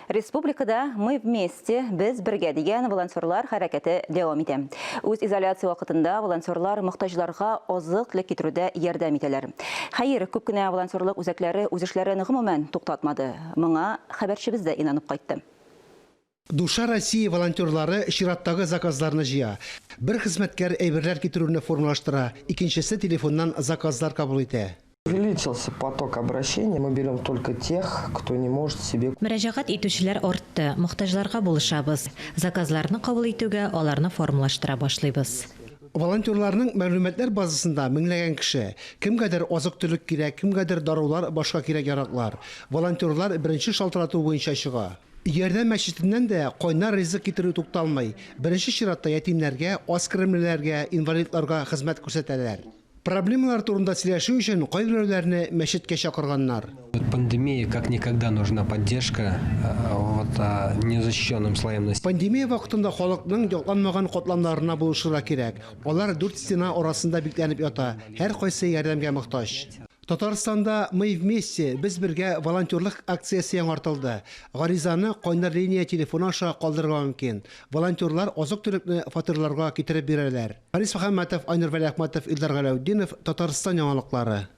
Республикада Мы вместе, без бергә дигән волонтерлар хәрәкәте дәвам итә. Үз изоляция вакытында волонтерлар мохтаҗларга азык-төлек китерүдә ярдәм итәләр. Хәер, күп кенә волонтерлык үзәкләре үз эшләрен гомумән туктатмады. Моңа хәбәрчебез дә инанып кайтты. Душа России волонтерлары чираттагы заказларны җыя. Бер хезмәткәр әйберләр китерүне формалаштыра, икенчесе телефоннан заказлар кабул итә. Увеличился поток обращений, мы берем только тех, кто не может себе. Мөрәҗәгать итүчеләр артты, мохтаҗларга булышабыз. Заказларны кабул итүгә, аларны формалаштыра башлыйбыз. Волонтерларның мәгълүматлар базасында меңләгән кеше. Кемгәдер азык-төлек кирәк, кемгәдер дарулар, башка кирәк-яраклар. Волонтерлар беренче шалтырату буенча чыга. Ярдәм мәчетеннән дә кайнар ризык китерү тукталмый. Беренче чиратта ятимнәргә, аз керемлеләргә, инвалидларга хезмәт күрсәтәләр. Проблемалар турында сөйләшү өчен кайберәүләрне мәчеткә чакырганнар. Пандемия как никогда нужна поддержка вот незащищенным слоям населения. Пандемия вакытында халыкның якланмаган катламнарына булышырга кирәк. Алар дүрт стена арасында бикләнеп ята, һәркайсы ярдәмгә мохтаҗ. Татарстанда Мы вместе, Без бергә волонтерлык акциясе яңартылды. Гаризаны кайнар линия телефоны аша калдырырга мөмкин. Волонтерлар азык-төлекне фатирларга китереп бирәләр. Харис Мөхәммәтов, Айнур Вәлиәхмәтов, Илдар Галәүтдинов, Татарстан яңалыклары.